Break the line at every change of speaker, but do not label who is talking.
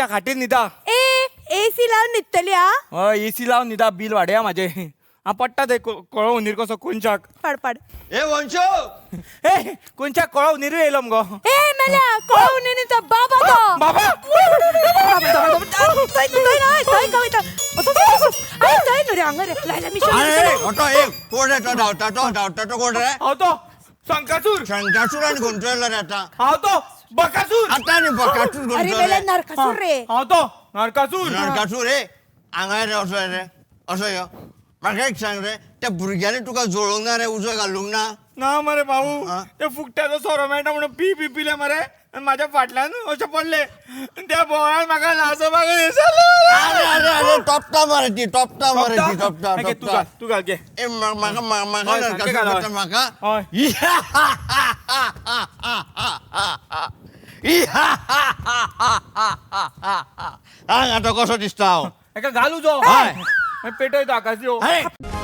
खाटीर न्हिदा.
ए, एसी लावन न्हिदतली आ.
हय, एसी लावन न्हिदा, बील वाडया म्हाजें. हांव पडटा ते कळो हुनीर कसो कोनशाक.
पाड पाड.
ए वंशो.
ए, कोनशाक कळो हुनीरूय येयलो मुगो.
ए मेल्या, कळो हुनीर तो बाबा तो.
बाबा.
थंय थंय थंय कविता. अरे थंय न्हू रे, हांगा रे. लायला मिशन.
अरे ऑटो, ए कोण रे तो धांवता, तो धांवता तो कोण रे?
हांव तो शंकासूर.
शंकासूर आनी खंयचो येयलो रे आतां?
हांव तो बकासूर.
आतां आनी बकासूर
अरे
खंयचो
मेल्या,
रे?
नरकासूर रे.
हांव तो नरकासूर.
नरकासूर रे, हांगा रे, असो रे, असो यो. म्हाका एक सांग रे, त्या भुरग्यांनी तुका जळोवंक ना रे, उजो घालूंक ना?
ना मरे भाऊ.
हा?
ते फुकट्याचो सोरो मेळटा म्हणून पी पी पिले मरे आनी म्हाज्या फाटल्यान अशें पडले. त्या बोवाळान म्हाका नाचपाक हे जालें.
अरे अरे अरे, टोपटा मरे ती, टोपटा मरे ती, टोपटा.
हे घे, तूं
टोपटा.
घाल, तूं घाल, घे.
ए, म्हाका म्हाका
हय, सारकें
नरकासूर
घाल, हय.
पडटा म्हाका.
हय.
हांग आतां कसो दिसता हांव?
हेका घाल उजो.
हय.
मागीर पेटयतो आकाश यो.
अरे.